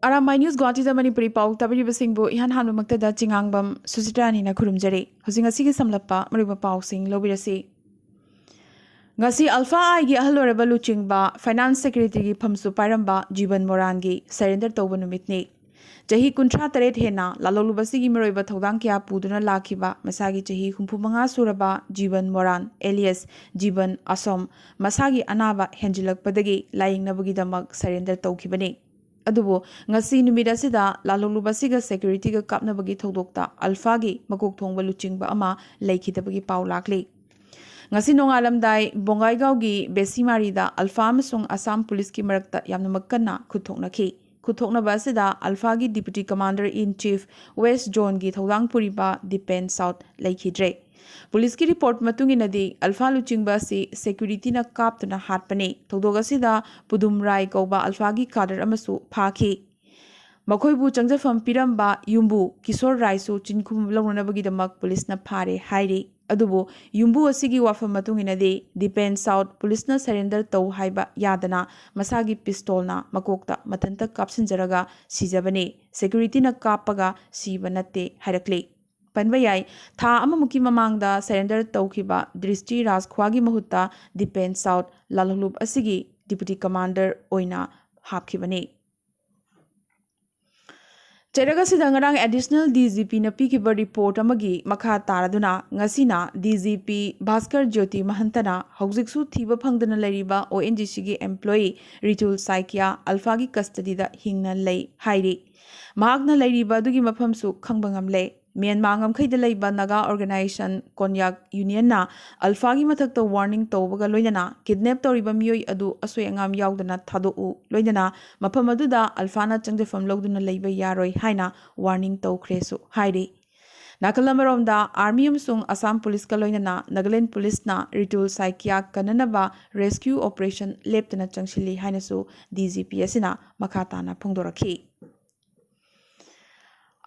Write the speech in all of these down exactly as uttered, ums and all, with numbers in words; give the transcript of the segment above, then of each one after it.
R ꯑꯥꯏ news ꯒꯨꯋꯥꯍꯥꯇꯤꯗ Manipuri ꯄꯥꯎ ꯇꯥꯕꯤꯔꯤꯕꯁꯤꯡꯕꯨ ꯏꯍꯥꯟ ꯍꯥꯟꯕꯃꯛꯇꯗ ꯆꯤꯉꯥꯡꯕꯝ ꯁꯨꯆꯤꯇ꯭ꯔꯥꯅꯤꯅ ꯈꯨꯔꯨꯝꯖꯔꯤ꯫ ꯍꯧꯖꯤꯛ ꯉꯁꯤꯒꯤ ꯁꯝꯂꯞꯄ ꯃꯔꯨꯑꯣꯏꯕ ꯄꯥꯎꯁꯤꯡ ꯂꯧꯕꯤꯔꯁꯤ꯫ ꯉꯁꯤ ꯑꯜꯐꯥ ꯑꯥꯏꯒꯤ ꯑꯍꯜ ꯑꯣꯏꯔꯕ ꯂꯨꯆꯤꯡꯕ, ꯐꯥꯏꯅꯥꯟꯁ ꯁꯦꯀ꯭ꯔꯦꯇꯔꯤꯒꯤ ꯐꯝꯁꯨ ꯄꯥꯏꯔꯝꯕ ꯖꯤꯕꯟ ꯃꯣꯔꯥꯟꯒꯤ ꯁꯔꯦꯟꯗꯔ ꯇꯧꯕ ꯅꯨꯃꯤꯠꯅꯤ꯫ ꯆꯍꯤ ꯀꯨꯟꯊ꯭ꯔꯥ ꯇꯔꯦꯠ ꯍꯦꯟꯅ ꯂꯥꯜꯍꯧꯂꯨꯕ ꯑꯁꯤꯒꯤ ꯃꯔꯨꯑꯣꯏꯕ ꯊꯧꯗꯥꯡ ꯀꯌꯥ ꯄꯨꯗꯨꯅ ꯂꯥꯛꯈꯤꯕ ꯃꯁꯥꯒꯤ ꯆꯍꯤ ꯍꯨꯝꯐꯨ ꯃꯉꯥ ꯁꯨꯔꯕ ꯖꯤꯕꯟ ꯃꯣꯔꯥꯟ, alias ꯖꯤꯕꯟ ꯑꯁꯣꯝ, ꯃꯁꯥꯒꯤ ꯑꯅꯥꯕ ꯍꯦꯟꯖꯤꯜꯂꯛꯄꯗꯒꯤ ꯂꯥꯌꯦꯡꯅꯕꯒꯤꯗꯃꯛ ꯁꯔꯦꯟꯗꯔ ꯇꯧꯈꯤꯕꯅꯤ꯫ ꯑꯗꯨꯕꯨ ꯉꯁꯤ ꯅꯨꯃꯤꯠ ꯑꯁꯤꯗ ꯂꯥꯜꯍꯧꯂꯨꯕ ꯑꯁꯤꯒ ꯁꯦꯀ꯭ꯌꯨꯔꯤꯇꯤꯒ ꯀꯥꯞꯅꯕꯒꯤ ꯊꯧꯗꯣꯛꯇ ꯑꯜꯐꯥꯒꯤ ꯃꯀꯣꯛ ꯊꯣꯡꯕ ꯂꯨꯆꯤꯡꯕ ꯑꯃ ꯂꯩꯈꯤꯗꯕꯒꯤ ꯄꯥꯎ ꯂꯥꯛꯂꯤ꯫ ꯉꯁꯤ ꯅꯣꯡꯉꯥꯜꯂꯝꯗꯥꯏ ꯕꯣꯡꯒꯥꯏꯒꯥꯎꯒꯤ ꯕꯦꯁꯤꯃꯥꯔꯤꯗ ꯑꯜꯐꯥ ꯑꯃꯁꯨꯡ ꯑꯁꯥꯝ ꯄꯨꯂꯤꯁꯀꯤ ꯃꯔꯛꯇ ꯌꯥꯝꯅꯃꯛ ꯀꯟꯅ ꯈꯨꯠꯊꯣꯛꯅꯈꯤ꯫ ꯈꯨꯠꯊꯣꯛꯅꯕ ꯑꯁꯤꯗ ꯑꯜꯐꯥꯒꯤ Deputy Commander in Chief West Zoneꯒꯤ ꯊꯧꯗꯥꯡ ꯄꯨꯔꯤꯕ ꯗꯤꯄꯦꯟ ꯁꯥꯎꯠ ꯂꯩꯈꯤꯗ꯭ꯔꯦ꯫ ꯄꯨꯂꯤꯁꯀꯤ ꯔꯤꯄꯣꯔꯠ ꯃꯇꯨꯡ ꯏꯟꯅꯗꯤ ꯑꯜꯐꯥ ꯂꯨꯆꯤꯡꯕ ꯑꯁꯤ ꯁꯦꯀ꯭ꯌꯨꯔꯤꯇꯤꯅ ꯀꯥꯞꯇꯨꯅ ꯍꯥꯠꯄꯅꯤ꯫ ꯊꯧꯗꯣꯛ ꯑꯁꯤꯗ ꯄꯨꯗꯨꯝ ꯔꯥꯏ ꯀꯧꯕ ꯑꯜꯐꯥꯒꯤ ꯀꯥꯗꯔ ꯑꯃꯁꯨ ꯐꯥꯈꯤ꯫ ꯃꯈꯣꯏꯕꯨ ꯆꯪꯖꯐꯝ ꯄꯤꯔꯝꯕ ꯌꯨꯝꯕꯨ ꯀꯤꯁꯣꯔ ꯔꯥꯏꯁꯨ ꯆꯤꯟꯈꯨꯝ ꯂꯧꯅꯅꯕꯒꯤꯗꯃꯛ ꯄꯨꯂꯤꯁꯅ ꯐꯥꯔꯦ ꯍꯥꯏꯔꯤ꯫ ꯑꯗꯨꯕꯨ ꯌꯨꯝꯕꯨ ꯑꯁꯤꯒꯤ ꯋꯥꯐꯝ ꯃꯇꯨꯡ ꯏꯟꯅꯗꯤ ꯗꯤꯄꯦꯟ ꯁꯥꯎꯠ ꯄꯨꯂꯤꯁꯅ ꯁꯔꯦꯟꯗꯔ ꯇꯧ ꯍꯥꯏꯕ ꯌꯥꯗꯅ ꯃꯁꯥꯒꯤ ꯄꯤꯁꯇꯣꯜꯅ ꯃꯀꯣꯛꯇ ꯃꯊꯟꯇ ꯀꯥꯞꯁꯤꯟꯖꯔꯒ ꯁꯤꯖꯕꯅꯤ꯫ ꯁꯦꯀ꯭ꯌꯨꯔꯤꯇꯤꯅ ꯀꯥꯞꯄꯒ ꯁꯤꯕ ꯅꯠꯇꯦ ꯍꯥꯏꯔꯛꯂꯤ꯫ ꯄꯟꯕ ꯌꯥꯏ, ꯊꯥ ꯑꯃꯃꯨꯛꯀꯤ ꯃꯃꯥꯡꯗ ꯁꯔꯦꯟꯗꯔ ꯇꯧꯈꯤꯕ ꯗ꯭ꯔꯤꯁꯇꯤ ꯔꯥꯖꯈ꯭ꯋꯥꯒꯤ ꯃꯍꯨꯠꯇ ꯗꯤꯄꯦꯟ ꯁꯥꯎꯠ ꯂꯥꯜꯍꯧꯂꯨꯞ ꯑꯁꯤꯒꯤ Deputy Commander ꯑꯣꯏꯅ ꯍꯥꯞꯈꯤꯕꯅꯤ꯫ ꯆꯩꯔꯛ ꯑꯁꯤꯗ ꯉꯔꯥꯡ ꯑꯦꯗꯤꯁꯅꯦꯜ ꯗꯤ ꯖꯤ ꯄꯤꯅ ꯄꯤꯈꯤꯕ ꯔꯤꯄꯣꯔꯠ ꯑꯃꯒꯤ ꯃꯈꯥ ꯇꯥꯔꯗꯨꯅ ꯉꯁꯤꯅ D G P Bhaskar Jyoti ꯃꯍꯟꯇꯅ ꯍꯧꯖꯤꯛꯁꯨ ꯊꯤꯕ ꯐꯪꯗꯅ ꯂꯩꯔꯤꯕ ꯑꯣ ꯑꯦꯟ ꯖꯤ ꯁꯤꯒꯤ ꯑꯦꯝꯄ꯭ꯂꯣꯌꯤ ꯔꯤꯇꯨꯜ ꯁꯥꯏꯀꯤꯌꯥ ꯑꯜꯐꯥꯒꯤ ꯀꯁꯇꯗꯤꯗ ꯍꯤꯡꯅ ꯂꯩ ꯍꯥꯏꯔꯤ꯫ ꯃꯍꯥꯛꯅ ꯂꯩꯔꯤꯕ ꯑꯗꯨꯒꯤ ꯃꯐꯝꯁꯨ ꯈꯪꯕ ꯉꯝꯂꯦ꯫ ꯃ꯭ꯌꯥꯟꯃꯥꯔ ꯉꯝꯈꯩꯗ ꯂꯩꯕ ꯅꯥꯒꯥ ꯑꯣꯔꯒꯅꯥꯏꯖꯦꯁꯟ ꯀꯣꯟꯌꯥꯛ ꯌꯨꯅꯤꯌꯟꯅ ꯑꯜꯐꯥꯒꯤ ꯃꯊꯛꯇ ꯋꯥꯔꯅꯤꯡ ꯇꯧꯕꯒ ꯂꯣꯏꯅꯅ ꯀꯤꯗꯅꯦꯞ ꯇꯧꯔꯤꯕ ꯃꯤꯑꯣꯏ ꯑꯗꯨ ꯑꯁꯣꯏ ꯑꯉꯥꯝ ꯌꯥꯎꯗꯅ ꯊꯥꯗꯣꯛꯎ, ꯂꯣꯏꯅꯅ ꯃꯐꯝ ꯑꯗꯨꯗ ꯑꯜꯐꯥꯅ ꯆꯪꯖꯐꯝ ꯂꯧꯗꯨꯅ ꯂꯩꯕ ꯌꯥꯔꯣꯏ ꯍꯥꯏꯅ ꯋꯥꯔꯅꯤꯡ ꯇꯧꯈ꯭ꯔꯦꯁꯨ ꯍꯥꯏꯔꯤ꯫ ꯅꯥꯀꯜ ꯑꯃꯔꯣꯝꯗ, ꯑꯥꯔꯃꯤ ꯑꯃꯁꯨꯡ ꯑꯁꯥꯝ ꯄꯨꯂꯤꯁꯀ ꯂꯣꯏꯅꯅ ꯅꯥꯒꯥꯂꯦꯟ ꯄꯨꯂꯤꯁꯅ ꯔꯤꯇꯨꯜ ꯁꯥꯏꯀꯤꯌꯥ ꯀꯟꯅꯅꯕ ꯔꯦꯁꯀ꯭ꯌꯨ ꯑꯣꯄꯔꯦꯁꯟ ꯂꯦꯞꯇꯅ ꯆꯪꯁꯤꯜꯂꯤ ꯍꯥꯏꯅꯁꯨ ꯗꯤ ꯖꯤ ꯄꯤ ꯑꯁꯤꯅ ꯃꯈꯥ ꯇꯥꯅ ꯐꯣꯡꯗꯣꯔꯛꯈꯤ꯫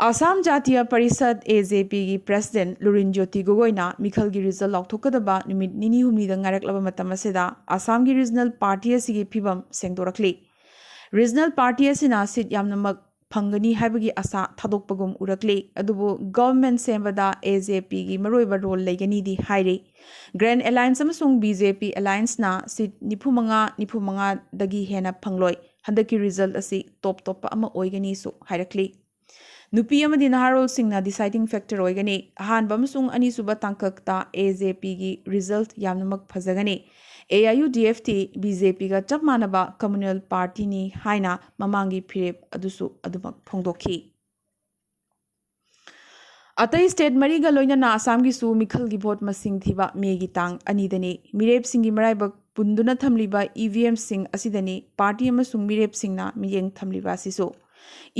ꯑꯁꯥꯝ ꯖꯥꯇꯤꯌ ꯄꯔꯤꯁꯠ, ꯑꯦ ꯖꯦ ꯄꯤꯒꯤ ꯄ꯭ꯔꯦꯁꯤꯗꯦꯟꯠ ꯂꯨꯔꯤꯟ ꯖ꯭ꯌꯣꯇꯤ ꯒꯣꯒꯣꯏꯅ ꯃꯤꯈꯜꯒꯤ ꯔꯤꯖꯜ ꯂꯥꯎꯊꯣꯛꯀꯗꯕ ꯅꯨꯃꯤꯠ ꯅꯤꯅꯤ ꯍꯨꯝꯅꯤꯗ ꯉꯥꯏꯔꯛꯂꯕ ꯃꯇꯝ ꯑꯁꯤꯗ ꯑꯁꯥꯝꯒꯤ ꯔꯤꯖꯅꯦꯜ ꯄꯥꯔꯇꯤ ꯑꯁꯤꯒꯤ ꯐꯤꯕꯝ ꯁꯦꯡꯗꯣꯔꯛꯂꯤ꯫ ꯔꯤꯖꯅꯦꯜ ꯄꯥꯔꯇꯤ ꯑꯁꯤꯅ ꯁꯤꯠ ꯌꯥꯝꯅꯃꯛ ꯐꯪꯒꯅꯤ ꯍꯥꯏꯕꯒꯤ ꯑꯥꯁꯥ ꯊꯥꯗꯣꯛꯄꯒꯨꯝ ꯎꯔꯛꯂꯤ, ꯑꯗꯨꯕꯨ ꯒꯚꯔꯟꯃꯦꯟꯠ ꯁꯦꯝꯕꯗ ꯑꯦ ꯖꯦ ꯄꯤꯒꯤ ꯃꯔꯨꯑꯣꯏꯕ ꯔꯣꯜ ꯂꯩꯒꯅꯤꯗꯤ ꯍꯥꯏꯔꯤ꯫ ꯒ꯭ꯔꯦꯟ ꯑꯦꯂꯥꯏꯟꯁ ꯑꯃꯁꯨꯡ ꯕꯤ ꯖꯦ ꯄꯤ ꯑꯦꯂꯥꯏꯟꯁꯅ ꯁꯤꯠ ꯅꯤꯐꯨ ꯃꯉꯥ, ꯅꯤꯐꯨ ꯃꯉꯥꯗꯒꯤ ꯍꯦꯟꯅ ꯐꯪꯂꯣꯏ꯫ ꯍꯟꯗꯛꯀꯤ ꯔꯤꯖꯜꯠ ꯑꯁꯤ ꯇꯣꯞ ꯇꯣꯞꯄ ꯑꯃ ꯑꯣꯏꯒꯅꯤꯁꯨ ꯍꯥꯏꯔꯛꯂꯤ꯫ ꯅꯨꯄꯤ ꯑꯃꯗꯤ ꯅꯍꯥꯔꯣꯜꯁꯤꯡꯅ ꯗꯤꯁꯥꯏꯗꯤꯡ ꯐꯦꯛꯇꯔ ꯑꯣꯏꯒꯅꯤ꯫ ꯑꯍꯥꯟꯕ ꯑꯃꯁꯨꯡ ꯑꯅꯤꯁꯨꯕ ꯇꯥꯡꯀꯛꯇ ꯑꯦ ꯖꯦ ꯄꯤꯒꯤ ꯔꯤꯖꯜꯠ ꯌꯥꯝꯅꯃꯛ ꯐꯖꯒꯅꯤ꯫ A I U D F B J ꯖꯦ ꯄꯤꯒ ꯆꯞ ꯃꯥꯟꯅꯕ ꯀꯝꯃꯨꯅꯦꯜ ꯄꯥꯔꯇꯤꯅꯤ ꯍꯥꯏꯅ ꯃꯃꯥꯡꯒꯤ ꯐꯤꯔꯦꯞ ꯑꯗꯨꯁꯨ ꯑꯗꯨꯃꯛ ꯐꯣꯡꯗꯣꯛꯈꯤ꯫ ꯑꯇꯩ ꯁ꯭ꯇꯦꯠ ꯃꯔꯤꯒ ꯂꯣꯏꯅꯅ ꯑꯁꯥꯝꯒꯤꯁꯨ ꯃꯤꯈꯜꯒꯤ ꯚꯣꯠ ꯃꯁꯤꯡ ꯊꯤꯕ ꯃꯦꯒꯤ ꯇꯥꯡ ꯑꯅꯤꯗꯅꯤ꯫ ꯃꯤꯔꯦꯞꯁꯤꯡꯒꯤ ꯃꯔꯥꯏꯕꯛ ꯄꯨꯟꯗꯨꯅ ꯊꯝꯂꯤꯕ ꯏ ꯚꯤ ꯑꯦꯝꯁꯤꯡ ꯑꯁꯤꯗꯅꯤ ꯄꯥꯔꯇꯤ ꯑꯃꯁꯨꯡ ꯃꯤꯔꯦꯞꯁꯤꯡꯅ ꯃꯤꯠꯌꯦꯡ ꯊꯝꯂꯤꯕ ꯑꯁꯤꯁꯨ꯫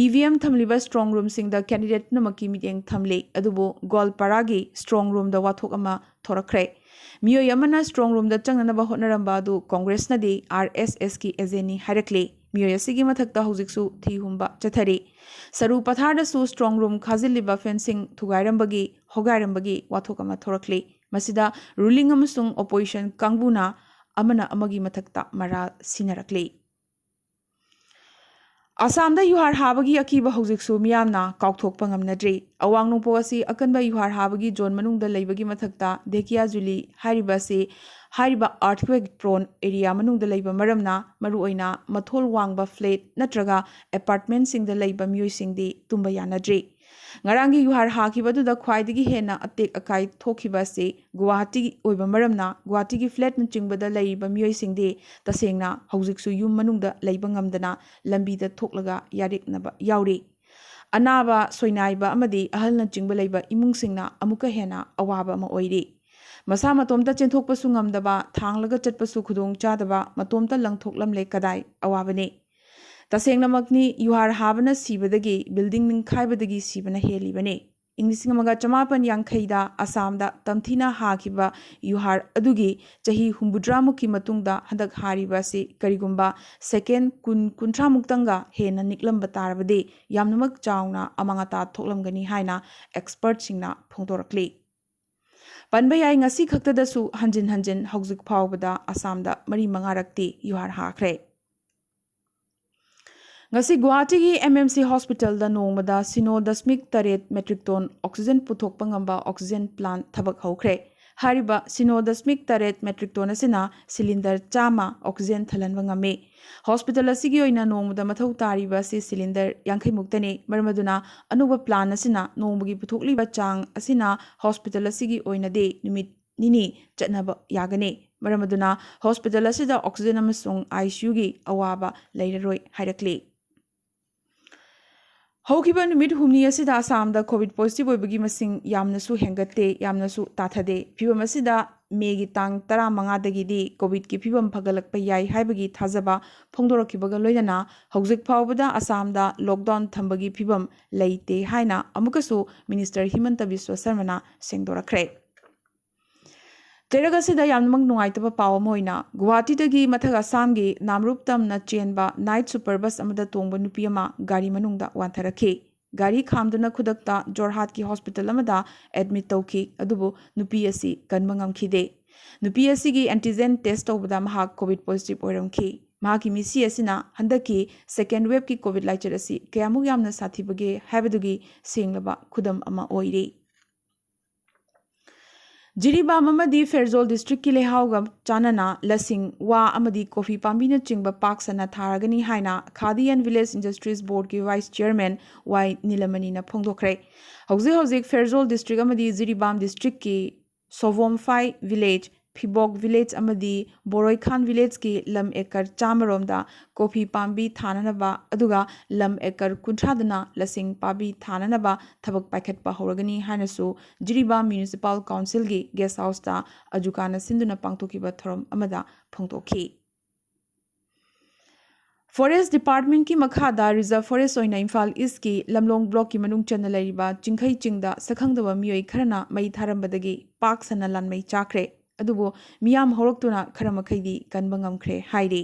ꯏ ꯚꯤ ꯑꯦꯝ ꯊꯝꯂꯤꯕ ꯁ꯭ꯇ꯭ꯔꯣꯡ ꯔꯨꯝꯁꯤꯡꯗ ꯀꯦꯟꯗꯤꯗꯦꯠ ꯄꯨꯝꯅꯃꯛꯀꯤ ꯃꯤꯠꯌꯦꯡ ꯊꯝꯂꯤ, ꯑꯗꯨꯕꯨ ꯒꯣꯜꯄꯥꯔꯥꯒꯤ ꯁ꯭ꯇ꯭ꯔꯣꯡ ꯔꯨꯝꯗ ꯋꯥꯊꯣꯛ ꯑꯃ ꯊꯣꯔꯛꯈ꯭ꯔꯦ꯫ ꯃꯤꯑꯣꯏ ꯑꯃꯅ ꯁ꯭ꯇ꯭ꯔꯣꯡ ꯔꯨꯝꯗ ꯆꯪꯅꯅꯕ ꯍꯣꯠꯅꯔꯝꯕ ꯑꯗꯨ ꯀꯣꯡꯒ꯭ꯔꯦꯁꯅꯗꯤ ꯑꯥꯔ ꯑꯦꯁ ꯑꯦꯁꯀꯤ ꯑꯦꯖꯦꯟꯅꯤ ꯍꯥꯏꯔꯛꯂꯤ꯫ ꯃꯤꯑꯣꯏ ꯑꯁꯤꯒꯤ ꯃꯊꯛꯇ ꯍꯧꯖꯤꯛꯁꯨ ꯊꯤ ꯍꯨꯝꯕ ꯆꯠꯊꯔꯤ꯫ ꯁꯔꯨ ꯄꯊꯥꯔꯗꯁꯨ ꯁ꯭ꯇ꯭ꯔꯣꯡ ꯔꯨꯝ ꯈꯥꯖꯤꯜꯂꯤꯕ ꯐꯦꯟꯁꯤꯡ ꯊꯨꯒꯥꯏꯔꯝꯕꯒꯤ, ꯍꯣꯒꯥꯏꯔꯝꯕꯒꯤ ꯋꯥꯊꯣꯛ ꯑꯃ ꯊꯣꯔꯛꯂꯤ꯫ ꯃꯁꯤꯗ ꯔꯨꯂꯤꯡ ꯑꯃꯁꯨꯡ ꯑꯣꯄꯣꯖꯤꯁꯟ ꯀꯥꯡꯕꯨꯅ ꯑꯃꯅ ꯑꯃꯒꯤ ꯃꯊꯛꯇ ꯃꯔꯥꯜ ꯁꯤꯟꯅꯔꯛꯂꯤ꯫ ꯑꯁꯥꯝꯗ ꯌꯨꯍꯥꯔ ꯍꯥꯕꯒꯤ ꯑꯀꯤꯕ ꯍꯧꯖꯤꯛꯁꯨ ꯃꯤꯌꯥꯝꯅ ꯀꯥꯎꯊꯣꯛꯄ ꯉꯝꯅꯗ꯭ꯔꯤ꯫ ꯑꯋꯥꯡ ꯅꯣꯡꯄꯣꯛ ꯑꯁꯤ ꯑꯀꯟꯕ ꯌꯨꯍꯥꯔ ꯍꯥꯕꯒꯤ ꯖꯣꯟ ꯃꯅꯨꯡꯗ ꯂꯩꯕꯒꯤ ꯃꯊꯛꯇ ꯙꯦꯀꯤꯌꯥꯖꯨꯂꯤ ꯍꯥꯏꯔꯤꯕ ꯑꯁꯤ ꯍꯥꯏꯔꯤꯕ earthquake prone area ꯃꯅꯨꯡꯗ ꯂꯩꯕ ꯃꯔꯝꯅ ꯃꯔꯨꯑꯣꯏꯅ ꯃꯊꯣꯜ ꯋꯥꯡꯕ flat ꯅꯠꯇ꯭ꯔꯒ apartmentꯁꯤꯡꯗ ꯂꯩꯕ ꯃꯤꯑꯣꯏꯁꯤꯡꯗꯤ ꯇꯨꯝꯕ ꯌꯥꯅꯗ꯭ꯔꯤ꯫ ꯉꯔꯥꯡꯒꯤ ꯌꯨꯍꯥꯔ ꯍꯥꯈꯤꯕ ꯑꯗꯨꯗ ꯈ꯭ꯋꯥꯏꯗꯒꯤ ꯍꯦꯟꯅ ꯑꯇꯦꯛ ꯑꯀꯥꯏ ꯊꯣꯛꯈꯤꯕ ꯑꯁꯤ ꯒꯨꯋꯥꯍꯥꯇꯤꯒꯤ ꯑꯣꯏꯕ ꯃꯔꯝꯅ ꯒꯨꯋꯥꯍꯥꯇꯤꯒꯤ flatꯅꯆꯤꯡꯕꯗ ꯂꯩꯔꯤꯕ ꯃꯤꯑꯣꯏꯁꯤꯡꯗꯤ ꯇꯁꯦꯡꯅ ꯍꯧꯖꯤꯛꯁꯨ ꯌꯨꯝ ꯃꯅꯨꯡꯗ ꯂꯩꯕ ꯉꯝꯗꯅ ꯂꯝꯕꯤꯗ ꯊꯣꯛꯂꯒ ꯌꯥꯔꯦꯛꯅꯕ ꯌꯥꯎꯔꯤ꯫ ꯑꯅꯥꯕ, ꯁꯣꯏꯅꯥꯏꯕ ꯑꯃꯗꯤ ꯑꯍꯜꯅꯆꯤꯡꯕ ꯂꯩꯕ ꯏꯃꯨꯡꯁꯤꯡꯅ ꯑꯃꯨꯛꯀ ꯍꯦꯟꯅ ꯑꯋꯥꯕ ꯑꯃ ꯑꯣꯏꯔꯤ꯫ ꯃꯁꯥ ꯃꯇꯣꯝꯇ ꯆꯦꯟꯊꯣꯛꯄꯁꯨ ꯉꯝꯗꯕ, ꯊꯥꯡꯂꯒ ꯆꯠꯄꯁꯨ ꯈꯨꯗꯣꯡ ꯆꯥꯗꯕ, ꯃꯇꯣꯝꯇ ꯂꯪꯊꯣꯛꯂꯝꯂꯦ ꯀꯗꯥꯏ ꯑꯋꯥꯕꯅꯤ꯫ ꯇꯁꯦꯡꯅꯃꯛꯅꯤ, ꯌꯨꯍꯥꯔ ꯍꯥꯕꯅ ꯁꯤꯕꯗꯒꯤ building ꯅꯤꯡꯈꯥꯏꯕꯗꯒꯤ ꯁꯤꯕꯅ ꯍꯦꯜꯂꯤꯕꯅꯤ꯫ ꯏꯪ ꯂꯤꯁꯤꯡ ꯑꯃꯒ ꯆꯃꯥꯄꯟ ꯌꯥꯡꯈꯩꯗ ꯑꯁꯥꯝꯗ ꯇꯝꯊꯤꯅ ꯍꯥꯈꯤꯕ ꯌꯨꯍꯥꯔ ꯑꯗꯨꯒꯤ ꯆꯍꯤ ꯍꯨꯝꯐꯨꯇꯔꯥꯃꯨꯛꯀꯤ ꯃꯇꯨꯡꯗ ꯍꯟꯗꯛ ꯍꯥꯔꯤꯕ ꯑꯁꯤ ꯀꯔꯤꯒꯨꯝꯕ second ꯀꯨꯟ, ꯀꯨꯟꯊ꯭ꯔꯥꯃꯨꯛꯇꯪꯒ ꯍꯦꯟꯅ ꯅꯤꯛꯂꯝꯕ ꯇꯥꯔꯕꯗꯤ ꯌꯥꯝꯅꯃꯛ ꯆꯥꯎꯅ ꯑꯃꯥꯡ ꯑꯇꯥ ꯊꯣꯛꯂꯝꯒꯅꯤ ꯍꯥꯏꯅ expertꯁꯤꯡꯅ ꯐꯣꯡꯗꯣꯔꯛꯂꯤ꯫ ꯄꯟꯕ ꯌꯥꯏ, ꯉꯁꯤ ꯈꯛꯇꯗꯁꯨ ꯍꯟꯖꯤꯟ ꯍꯟꯖꯤꯟ ꯍꯧꯖꯤꯛ ꯐꯥꯎꯕꯗ ꯑꯁꯥꯝꯗ ꯃꯔꯤ ꯃꯉꯥꯔꯛꯇꯤ ꯌꯨꯍꯥꯔ ꯍꯥꯈ꯭ꯔꯦ꯫ ꯉꯁꯤ ꯒꯨꯋꯥꯍꯥꯇꯤꯒꯤ M M C hospitalꯗ ꯅꯣꯡꯃꯗ ꯁꯤꯅꯣ ꯗꯁꯃꯤꯛ ꯇꯔꯦꯠ metric ton oxygen ꯄꯨꯊꯣꯛꯄ ꯉꯝꯕ oxygen plant ꯊꯕꯛ ꯍꯧꯈ꯭ꯔꯦ꯫ ꯍꯥꯏꯔꯤꯕ ꯁꯤꯅꯣ ꯗꯁꯃꯤꯛ ꯇꯔꯦꯠ metric ton ꯑꯁꯤꯅ cylinder ꯆꯥꯝꯃ oxygen ꯊꯜꯍꯟꯕ ꯉꯝꯃꯤ꯫ Hospital ꯑꯁꯤꯒꯤ ꯑꯣꯏꯅ ꯅꯣꯡꯃꯗ ꯃꯊꯧ ꯇꯥꯔꯤꯕ ꯑꯁꯤ cylinder ꯌꯥꯡꯈꯩ ꯃꯨꯛꯇꯅꯤ꯫ ꯃꯔꯝ ꯑꯗꯨꯅ ꯑꯅꯧꯕ plant ꯑꯁꯤꯅ ꯅꯣꯡꯃꯒꯤ ꯄꯨꯊꯣꯛꯂꯤꯕ ꯆꯥꯡ ꯑꯁꯤꯅ hospital ꯑꯁꯤꯒꯤ ꯑꯣꯏꯅꯗꯤ ꯅꯨꯃꯤꯠ ꯅꯤꯅꯤ ꯆꯠꯅꯕ ꯌꯥꯒꯅꯤ꯫ ꯃꯔꯝ ꯑꯗꯨꯅ hospital ꯑꯁꯤꯗ oxygen ꯑꯃꯁꯨꯡ I C Uꯒꯤ ꯑꯋꯥꯕ ꯂꯩꯔꯔꯣꯏ ꯍꯥꯏꯔꯛꯂꯤ꯫ ꯍꯧꯈꯤꯕ ꯅꯨꯃꯤꯠ ꯍꯨꯝꯅꯤ ꯑꯁꯤꯗ ꯑꯁꯥꯝꯗ COVID positive ꯑꯣꯏꯕꯒꯤ ꯃꯁꯤꯡ ꯌꯥꯝꯅꯁꯨ ꯍꯦꯟꯒꯠꯇꯦ, ꯌꯥꯝꯅꯁꯨ ꯇꯥꯊꯗꯦ꯫ ꯐꯤꯚꯝ ꯑꯁꯤꯗ ꯃꯦꯒꯤ ꯇꯥꯡ ꯇꯔꯥꯃꯉꯥꯗꯒꯤꯗꯤ COVIDꯀꯤ ꯐꯤꯚꯝ ꯐꯒꯠꯂꯛꯄ ꯌꯥꯏ ꯍꯥꯏꯕꯒꯤ ꯊꯥꯖꯕ ꯐꯣꯡꯗꯣꯔꯛꯈꯤꯕꯒ ꯂꯣꯏꯅꯅ ꯍꯧꯖꯤꯛ ꯐꯥꯎꯕꯗ ꯑꯁꯥꯝꯗ lockdown ꯊꯝꯕꯒꯤ ꯐꯤꯚꯝ ꯂꯩꯇꯦ ꯍꯥꯏꯅ ꯑꯃꯨꯛꯀꯁꯨ Minister ꯍꯤꯃꯟꯇ ꯕꯤꯁ꯭ꯋ ꯁꯔꯃꯅ ꯁꯦꯡꯗꯣꯔꯛꯈ꯭ꯔꯦ꯫ ꯆꯩꯔꯛ ꯑꯁꯤꯗ ꯌꯥꯝꯅꯃꯛ ꯅꯨꯡꯉꯥꯏꯇꯕ ꯄꯥꯎ ꯑꯃ ꯑꯣꯏꯅ ꯒꯨꯋꯥꯍꯥꯇꯤꯗꯒꯤ ꯃꯊꯛ ꯑꯁꯥꯝꯒꯤ ꯅꯥꯝꯔꯨꯞ ꯇꯝꯅ ꯆꯦꯟꯕ night super bus ꯑꯃꯗ ꯇꯣꯡꯕ ꯅꯨꯄꯤ ꯑꯃ ꯒꯥꯔꯤ ꯃꯅꯨꯡꯗ ꯋꯥꯟꯊꯔꯛꯈꯤ꯫ ꯒꯥꯔꯤ ꯈꯥꯝꯗꯨꯅ ꯈꯨꯗꯛꯇ ꯖꯣꯔꯍꯥꯠꯀꯤ hospital ꯑꯃꯗ admit ꯇꯧꯈꯤ, ꯑꯗꯨꯕꯨ ꯅꯨꯄꯤ ꯑꯁꯤ ꯀꯟꯕ ꯉꯝꯈꯤꯗꯦ꯫ ꯅꯨꯄꯤ ꯑꯁꯤꯒꯤ antigen test ꯇꯧꯕꯗ ꯃꯍꯥꯛ COVID positive ꯑꯣꯏꯔꯝꯈꯤ꯫ ꯃꯍꯥꯛꯀꯤ ꯃꯤꯠꯁꯤ ꯑꯁꯤꯅ ꯍꯟꯗꯛꯀꯤ second waveꯀꯤ COVID ꯂꯥꯏꯆꯠ ꯑꯁꯤ ꯀꯌꯥꯃꯨꯛ ꯌꯥꯝꯅ ꯁꯥꯊꯤꯕꯒꯦ ꯍꯥꯏꯕꯗꯨꯒꯤ ꯁꯦꯡꯂꯕ ꯈꯨꯗꯝ ꯑꯃ ꯑꯣꯏꯔꯤ꯫ ꯖꯤꯔꯤꯕꯥꯝ ꯑꯃꯗꯤ ꯐꯦꯔꯖꯣꯜ districtꯀꯤ ꯂꯩꯍꯥꯎꯒ ꯆꯥꯟꯅꯅ ꯂꯁꯤꯡ, ꯋꯥ ꯑꯃꯗꯤ ꯀꯣꯐꯤ ꯄꯥꯝꯕꯤꯅꯆꯤꯡꯕ ꯄꯥꯛ ꯁꯟꯅ ꯊꯥꯔꯒꯅꯤ ꯍꯥꯏꯅ Khadi and Village Industries Boardꯀꯤ vice chairman ꯋꯥꯏ ꯅꯤꯂꯃꯅꯤꯅ ꯐꯣꯡꯗꯣꯛꯈ꯭ꯔꯦ꯫ ꯍꯧꯖꯤꯛ ꯍꯧꯖꯤꯛ ꯐꯦꯔꯖꯣꯜ district ꯑꯃꯗꯤ ꯖꯤꯔꯤꯕꯥꯝ districtꯀꯤ ꯁꯣꯚꯣꯝꯐꯥꯏ village, ꯐꯤꯕꯣꯛ village ꯑꯃꯗꯤ ꯕꯣꯔꯣꯏꯈꯥꯟ villageꯀꯤ ꯂꯝ acre ꯆꯥꯝꯃ ꯔꯣꯝꯗ ꯀꯣꯐꯤ ꯄꯥꯝꯕꯤ ꯊꯥꯅꯅꯕ, ꯑꯗꯨꯒ ꯂꯝ acre ꯀꯨꯟꯊ꯭ꯔꯥꯗꯅ ꯂꯁꯤꯡ ꯄꯥꯝꯕꯤ ꯊꯥꯅꯅꯕ ꯊꯕꯛ ꯄꯥꯏꯈꯠꯄ ꯍꯧꯔꯒꯅꯤ ꯍꯥꯏꯅꯁꯨ ꯖꯤꯔꯤꯕꯥꯝ Municipal Councilꯒꯤ guest houseꯇ ꯑꯖꯨꯀꯥꯅ ꯁꯤꯟꯗꯨꯅ ꯄꯥꯡꯊꯣꯛꯈꯤꯕ ꯊꯧꯔꯝ ꯑꯃꯗ ꯐꯣꯡꯗꯣꯛꯈꯤ꯫ Forest Departmentꯀꯤ ꯃꯈꯥꯗ Reserve Forest ꯑꯣꯏꯅ ꯏꯝꯐꯥꯜ Eastꯀꯤ ꯂꯝꯂꯣꯡ blockꯀꯤ ꯃꯅꯨꯡ ꯆꯟꯅ ꯂꯩꯔꯤꯕ ꯆꯤꯡꯈꯩ ꯆꯤꯡꯗ ꯁꯛꯈꯪꯗꯕ ꯃꯤꯑꯣꯏ ꯈꯔꯅ ꯃꯩ ꯊꯥꯔꯝꯕꯗꯒꯤ ꯄꯥꯛ ꯁꯟꯅ ꯂꯥꯟꯃꯩ ꯆꯥꯈ꯭ꯔꯦ꯫ ꯑꯗꯨꯕꯨ ꯃꯤꯌꯥꯝ ꯍꯧꯔꯛꯇꯨꯅ ꯈꯔ ꯃꯈꯩꯗꯤ ꯀꯟꯕ ꯉꯝꯈ꯭ꯔꯦ ꯍꯥꯏꯔꯤ꯫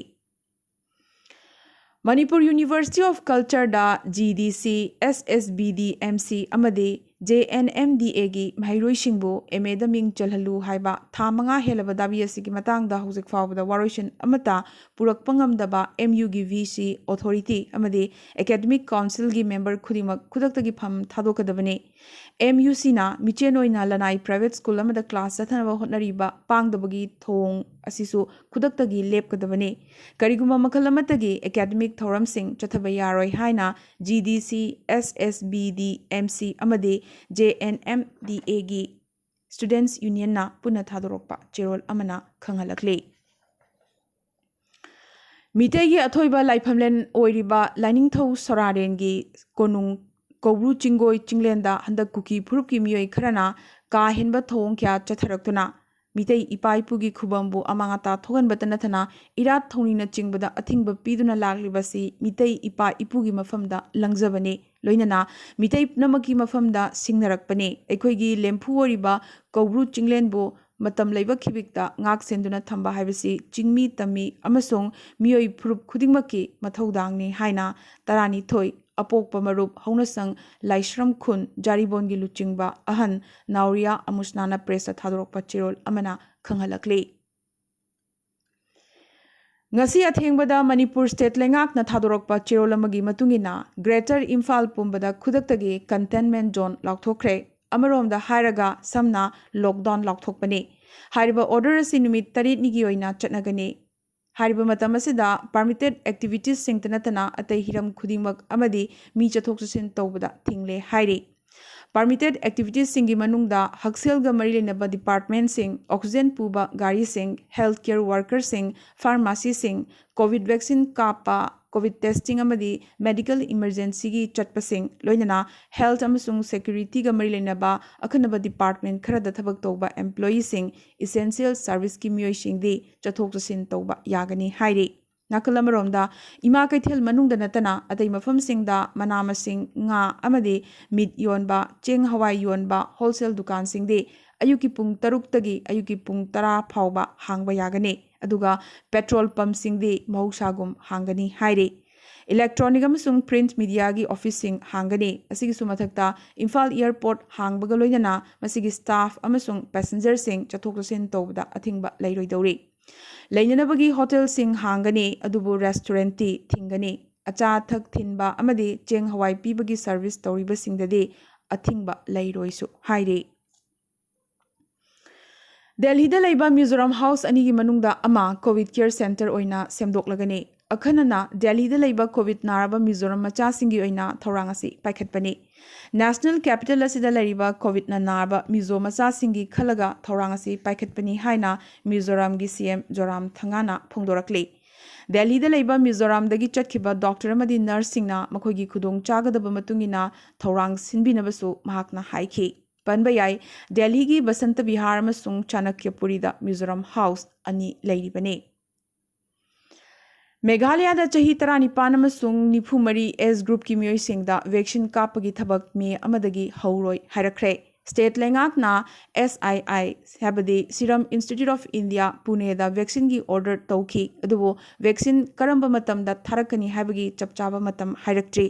Manipur University of Cultureꯗ GDC, SSBD, MC ꯑꯃꯗꯤ ꯖꯦ ꯑꯦꯟ ꯑꯦꯝ ꯗꯤ ꯑꯦꯒꯤ ꯃꯍꯩꯔꯣꯏꯁꯤꯡꯕꯨ ꯑꯦꯝ ꯑꯦꯗ ꯃꯤꯡ ꯆꯜꯍꯜꯂꯨ ꯍꯥꯏꯕ ꯊꯥ ꯃꯉꯥ ꯍꯦꯜꯂꯕ ꯗꯥꯕꯤ ꯑꯁꯤꯒꯤ ꯃꯇꯥꯡꯗ ꯍꯧꯖꯤꯛ ꯐꯥꯎꯕꯗ ꯋꯥꯔꯣꯏꯁꯤꯟ ꯑꯃꯠꯇ ꯄꯨꯔꯛꯄ ꯉꯝꯗꯕ ꯑꯦꯝ ꯌꯨꯒꯤ ꯚꯤ ꯁꯤ ꯑꯣꯊꯣꯔꯤꯇꯤ ꯑꯃꯗꯤ ꯑꯦꯀꯥꯗꯃꯤꯛ ꯀꯥꯎꯟꯁꯤꯜꯒꯤ ꯃꯦꯝꯕꯔ ꯈꯨꯗꯤꯡꯃꯛ ꯈꯨꯗꯛꯇꯒꯤ ꯐꯝ ꯊꯥꯗꯣꯛꯀꯗꯕꯅꯤ꯫ ꯑꯦꯝ ꯌꯨ ꯁꯤꯅ ꯃꯤꯆꯦꯟ ꯑꯣꯏꯅ ꯂꯅꯥꯏ ꯄ꯭ꯔꯥꯏꯚꯦꯠ ꯁ꯭ꯀꯨꯜ ꯑꯃꯗ ꯀ꯭ꯂꯥꯁ ꯆꯠꯊꯅꯕ ꯍꯣꯠꯅꯔꯤꯕ ꯄꯥꯡꯗꯕꯒꯤ ꯊꯧꯑꯣꯡ ꯑꯁꯤꯁꯨ ꯈꯨꯗꯛꯇꯒꯤ ꯂꯦꯞꯀꯗꯕꯅꯤ꯫ ꯀꯔꯤꯒꯨꯝꯕ ꯃꯈꯜ ꯑꯃꯠꯇꯒꯤ ꯑꯦꯀꯥꯗꯃꯤꯛ ꯊꯧꯔꯝꯁꯤꯡ ꯆꯠꯊꯕ ꯌꯥꯔꯣꯏ ꯍꯥꯏꯅ ꯖꯤ ꯗꯤ ꯁꯤ, ꯑꯦꯁ ꯑꯦꯁ ꯕꯤ ꯗꯤ ꯑꯦꯝ ꯁꯤ ꯑꯃꯗꯤ ꯖꯦ ꯑꯦꯟ ꯑꯦꯝ ꯗꯤ ꯑꯦꯒꯤ ꯁ꯭ꯇꯨꯗꯦꯟꯠꯁ ꯌꯨꯅꯤꯌꯟꯅ ꯄꯨꯟꯅ ꯊꯥꯗꯣꯔꯛꯄ ꯆꯦꯔꯣꯜ ꯑꯃꯅ ꯈꯪꯍꯜꯂꯛꯂꯤ꯫ ꯃꯤꯇꯩꯒꯤ ꯑꯊꯣꯏꯕ ꯂꯥꯏꯐꯝꯂꯦꯟ ꯑꯣꯏꯔꯤꯕ ꯂꯥꯏꯅꯤꯡꯊꯧ ꯁꯣꯔꯥꯔꯦꯟꯒꯤ ꯀꯣꯅꯨꯡ ꯀꯧꯕ꯭ꯔꯨ ꯆꯤꯡꯒꯣꯏ ꯆꯤꯡꯂꯦꯟꯗ ꯍꯟꯗꯛ ꯀꯨꯀꯤ ꯐꯨꯔꯨꯞꯀꯤ ꯃꯤꯑꯣꯏ ꯈꯔꯅ ꯀꯥ ꯍꯦꯟꯕ ꯊꯧꯑꯣꯡ ꯀꯌꯥ ꯆꯠꯊꯔꯛꯇꯨꯅ ꯃꯤꯇꯩ ꯏꯄꯥ ꯏꯄꯨꯒꯤ ꯈꯨꯕꯝꯕꯨ ꯑꯃꯥꯡ ꯑꯇꯥ ꯊꯣꯛꯍꯟꯕꯇ ꯅꯠꯇꯅ ꯏꯔꯥꯠ ꯊꯧꯅꯤꯅꯆꯤꯡꯕꯗ ꯑꯊꯤꯡꯕ ꯄꯤꯗꯨꯅ ꯂꯥꯛꯂꯤꯕꯁꯤ ꯃꯤꯇꯩ ꯏꯄꯥ ꯏꯄꯨꯒꯤ ꯃꯐꯝꯗ ꯂꯪꯖꯕꯅꯤ꯫ ꯂꯣꯏꯅꯅ ꯃꯤꯇꯩ ꯄꯨꯝꯅꯃꯛꯀꯤ ꯃꯐꯝꯗ ꯁꯤꯡꯅꯔꯛꯄꯅꯤ꯫ ꯑꯩꯈꯣꯏꯒꯤ ꯂꯦꯝꯐꯨ ꯑꯣꯏꯔꯤꯕ ꯀꯧꯕ꯭ꯔꯨ ꯆꯤꯡꯂꯦꯟꯕꯨ ꯃꯇꯝ ꯂꯩꯕ ꯈꯤꯕꯤꯛꯇ ꯉꯥꯛ ꯁꯦꯟꯗꯨꯅ ꯊꯝꯕ ꯍꯥꯏꯕꯁꯤ ꯆꯤꯡꯃꯤ ꯇꯝꯃꯤ ꯑꯃꯁꯨꯡ ꯃꯤꯑꯣꯏ ꯐꯨꯔꯨꯞ ꯈꯨꯗꯤꯡꯃꯛꯀꯤ ꯃꯊꯧꯗꯥꯡꯅꯤ ꯍꯥꯏꯅ ꯇꯔꯥꯅꯤꯊꯣꯏ ꯑꯄꯣꯛꯄ ꯃꯔꯨꯞ ꯍꯧꯅꯁꯪ ꯂꯥꯏꯁ꯭ꯔꯝ ꯈꯨꯟ ꯖꯥꯔꯤꯕꯣꯟꯒꯤ ꯂꯨꯆꯤꯡꯕ ꯑꯍꯟ ꯅꯥꯎꯔꯤꯌꯥ ꯑꯃꯨꯁꯅꯥꯅ ꯄ꯭ꯔꯦꯁꯇ ꯊꯥꯗꯣꯔꯛꯄ ꯆꯦꯔꯣꯜ ꯑꯃꯅ ꯈꯪꯍꯜꯂꯛꯂꯤ꯫ ꯉꯁꯤ ꯑꯊꯦꯡꯕꯗ ꯃꯅꯤꯄꯨꯔ ꯁ꯭ꯇꯦꯠ ꯂꯩꯉꯥꯛꯅ ꯊꯥꯗꯣꯔꯛꯄ ꯆꯦꯔꯣꯜ ꯑꯃꯒꯤ ꯃꯇꯨꯡ ꯏꯟꯅ, ꯒ꯭ꯔꯦꯇꯔ ꯏꯝꯐꯥꯜ ꯄꯨꯝꯕꯗ ꯈꯨꯗꯛꯇꯒꯤ ꯀꯟꯇꯦꯟꯃꯦꯟ ꯖꯣꯟ ꯂꯥꯎꯊꯣꯛꯈ꯭ꯔꯦ꯫ ꯑꯃꯔꯣꯝꯗ ꯍꯥꯏꯔꯒ ꯁꯝꯅ ꯂꯣꯛꯗꯥꯎꯟ ꯂꯥꯎꯊꯣꯛꯄꯅꯤ꯫ ꯍꯥꯏꯔꯤꯕ ꯑꯣꯔꯗꯔ ꯑꯁꯤ ꯅꯨꯃꯤꯠ ꯇꯔꯦꯠꯅꯤꯒꯤ ꯑꯣꯏꯅ ꯆꯠꯅꯒꯅꯤ꯫ ꯍꯥꯏꯔꯤꯕ ꯃꯇꯝ ꯑꯁꯤꯗ ꯄꯥꯔꯃꯤꯇꯦꯠ ꯑꯦꯛꯇꯤꯚꯤꯇꯤꯁꯁꯤꯡꯇ ꯅꯠꯇꯅ ꯑꯇꯩ ꯍꯤꯔꯝ ꯈꯨꯗꯤꯡꯃꯛ ꯑꯃꯗꯤ ꯃꯤ ꯆꯠꯊꯣꯛ ꯆꯠꯁꯤꯟ ꯇꯧꯕꯗ ꯊꯤꯡꯂꯦ ꯍꯥꯏꯔꯤ꯫ ꯄꯥꯔꯃꯤꯇꯦꯠ ꯑꯦꯛꯇꯤꯚꯤꯇꯤꯁꯁꯤꯡꯒꯤ ꯃꯅꯨꯡꯗ ꯍꯛꯁꯦꯜꯒ ꯃꯔꯤ ꯂꯩꯅꯕ ꯗꯤꯄꯥꯔꯠꯃꯦꯟꯠꯁꯤꯡ, ꯑꯣꯛꯁꯤꯖꯦꯟ ꯄꯨꯕ ꯒꯥꯔꯤꯁꯤꯡ, ꯍꯦꯜꯊ ꯀꯦꯌꯔ ꯋꯥꯔꯀꯔꯁꯤꯡ, ꯐꯥꯔꯃꯥꯁꯤꯁꯤꯡ, ꯀꯣꯚꯤꯗ ꯚꯦꯛꯁꯤꯟ ꯀꯥꯞꯄ, ꯀꯣꯚꯤꯗ ꯇꯦꯁꯇꯤꯡ ꯑꯃꯗꯤ ꯃꯦꯗꯤꯀꯦꯜ ꯏꯃꯔꯖꯦꯟꯁꯤꯒꯤ ꯆꯠꯄꯁꯤꯡ, ꯂꯣꯏꯅꯅ ꯍꯦꯜꯊ ꯑꯃꯁꯨꯡ ꯁꯦꯀ꯭ꯌꯨꯔꯤꯇꯤꯒ ꯃꯔꯤ ꯂꯩꯅꯕ ꯑꯈꯟꯅꯕ ꯗꯤꯄꯥꯔꯠꯃꯦꯟꯠ ꯈꯔꯗ ꯊꯕꯛ ꯇꯧꯕ ꯑꯦꯝꯄ꯭ꯂꯣꯌꯤꯁꯤꯡ, ꯏꯁꯦꯟꯁꯤꯌꯦꯜ ꯁꯔꯚꯤꯁꯀꯤ ꯃꯤꯑꯣꯏꯁꯤꯡꯗꯤ ꯆꯠꯊꯣꯛ ꯆꯠꯁꯤꯟ ꯇꯧꯕ ꯌꯥꯒꯅꯤ ꯍꯥꯏꯔꯤ꯫ ꯅꯥꯀꯜ ꯑꯃꯔꯣꯝꯗ, ꯏꯃꯥ ꯀꯩꯊꯦꯜ ꯃꯅꯨꯡꯗ ꯅꯠꯇꯅ ꯑꯇꯩ ꯃꯐꯝꯁꯤꯡꯗ ꯃꯅꯥ ꯃꯁꯤꯡ, ꯉꯥ ꯑꯃꯗꯤ ꯃꯤꯠ ꯌꯣꯟꯕ, ꯆꯦꯡ ꯍꯋꯥꯏ ꯌꯣꯟꯕ ꯍꯣꯜꯁꯦꯜ ꯗꯨꯀꯥꯟꯁꯤꯡꯗꯤ ꯑꯌꯨꯛꯀꯤ ꯄꯨꯡ ꯇꯔꯨꯛꯇꯒꯤ ꯑꯌꯨꯛꯀꯤ ꯄꯨꯡ ꯇꯔꯥ ꯐꯥꯎꯕ ꯍꯥꯡꯕ ꯌꯥꯒꯅꯤ꯫ ꯑꯗꯨꯒ ꯄꯦꯇ꯭ꯔꯣꯜ ꯄꯝꯞꯁꯤꯡꯗꯤ ꯃꯍꯧꯁꯥꯒꯨꯝ ꯍꯥꯡꯒꯅꯤ ꯍꯥꯏꯔꯤ꯫ Electronic ꯑꯃꯁꯨꯡ print mediaꯒꯤ officeꯁꯤꯡ ꯍꯥꯡꯒꯅꯤ꯫ ꯑꯁꯤꯒꯤꯁꯨ ꯃꯊꯛꯇ, ꯏꯝꯐꯥꯜ airport ꯍꯥꯡꯕꯒ ꯂꯣꯏꯅꯅ ꯃꯁꯤꯒꯤ staff ꯑꯃꯁꯨꯡ passengerꯁꯤꯡ ꯆꯠꯊꯣꯛ ꯆꯠꯁꯤꯟ ꯇꯧꯕꯗ ꯑꯊꯤꯡꯕ ꯂꯩꯔꯣꯏꯗꯧꯔꯤ꯫ ꯂꯩꯅꯅꯕꯒꯤ hotelꯁꯤꯡ ꯍꯥꯡꯒꯅꯤ, ꯑꯗꯨꯕꯨ restaurantꯇꯤ ꯊꯤꯡꯒꯅꯤ꯫ ꯑꯆꯥ ꯑꯊꯛ ꯊꯤꯟꯕ ꯑꯃꯗꯤ ꯆꯦꯡ ꯍꯋꯥꯏ ꯄꯤꯕꯒꯤ service ꯇꯧꯔꯤꯕꯁꯤꯡꯗꯗꯤ ꯑꯊꯤꯡꯕ ꯂꯩꯔꯣꯏꯁꯨ ꯍꯥꯏꯔꯤ꯫ ꯗꯦꯜꯍꯤꯗ ꯂꯩꯕ ꯃꯤꯖꯣꯔꯥꯝ house ꯑꯅꯤꯒꯤ ꯃꯅꯨꯡꯗ ꯑꯃ COVID care center ꯑꯣꯏꯅ ꯁꯦꯝꯗꯣꯛꯂꯒꯅꯤ꯫ ꯑꯈꯟꯅꯅ ꯗꯦꯜꯍꯤꯗ ꯂꯩꯕ COVID ꯅꯥꯔꯕ ꯃꯤꯖꯣꯔꯥꯝ ꯃꯆꯥꯁꯤꯡꯒꯤ ꯑꯣꯏꯅ ꯊꯧꯔꯥꯡ ꯑꯁꯤ ꯄꯥꯏꯈꯠꯄꯅꯤ꯫ National capital ꯑꯁꯤꯗ ꯂꯩꯔꯤꯕ COVID ꯅꯥꯔꯕ ꯃꯤꯖꯣ ꯃꯆꯥꯁꯤꯡꯒꯤ ꯈꯜꯂꯒ ꯊꯧꯔꯥꯡ ꯑꯁꯤ ꯄꯥꯏꯈꯠꯄꯅꯤ ꯍꯥꯏꯅ ꯃꯤꯖꯣꯔꯥꯝꯒꯤ CM ꯖꯣꯔꯥꯝ ꯊꯪꯒꯥꯅ ꯐꯣꯡꯗꯣꯔꯛꯂꯤ꯫ ꯗꯦꯜꯍꯤꯗ ꯂꯩꯕ ꯃꯤꯖꯣꯔꯥꯝꯗꯒꯤ ꯆꯠꯈꯤꯕ doctor ꯑꯃꯗꯤ nurseꯁꯤꯡꯅ ꯃꯈꯣꯏꯒꯤ ꯈꯨꯗꯣꯡ ꯆꯥꯒꯗꯕ ꯃꯇꯨꯡ ꯏꯟꯅ ꯊꯧꯔꯥꯡ ꯁꯤꯟꯕꯤꯅꯕꯁꯨ ꯃꯍꯥꯛꯅ ꯍꯥꯏꯈꯤ꯫ ꯄꯟꯕ ꯌꯥꯏ, ꯗꯦꯜꯍꯤꯒꯤ ꯕꯁꯟꯇ ꯕꯤꯍꯥꯔ ꯑꯃꯁꯨꯡ ꯆꯥꯅꯛꯌꯄꯨꯔꯤꯗ ꯃꯤꯖꯣꯔꯥꯝ house ꯑꯅꯤ ꯂꯩꯔꯤꯕꯅꯤ꯫ ꯃꯦꯘꯥꯂꯌꯥꯗ ꯆꯍꯤ ꯇꯔꯥꯅꯤꯄꯥꯟ ꯑꯃꯁꯨꯡ ꯅꯤꯐꯨ ꯃꯔꯤ age groupꯀꯤ ꯃꯤꯑꯣꯏꯁꯤꯡꯗ vaccine ꯀꯥꯞꯄꯒꯤ ꯊꯕꯛ ꯃꯦ ꯑꯃꯗꯒꯤ ꯍꯧꯔꯣꯏ ꯍꯥꯏꯔꯛꯈ꯭ꯔꯦ꯫ State ꯂꯩꯉꯥꯛꯅ SII, ꯍꯥꯏꯕꯗꯤ Serum Institute of India, ꯄꯨꯅꯦꯗ vaccineꯒꯤ order ꯇꯧꯈꯤ, ꯑꯗꯨꯕꯨ vaccine ꯀꯔꯝꯕ ꯃꯇꯝꯗ ꯊꯥꯔꯛꯀꯅꯤ ꯍꯥꯏꯕꯒꯤ ꯆꯞ ꯆꯥꯕ ꯃꯇꯝ ꯍꯥꯏꯔꯛꯇ꯭ꯔꯤ꯫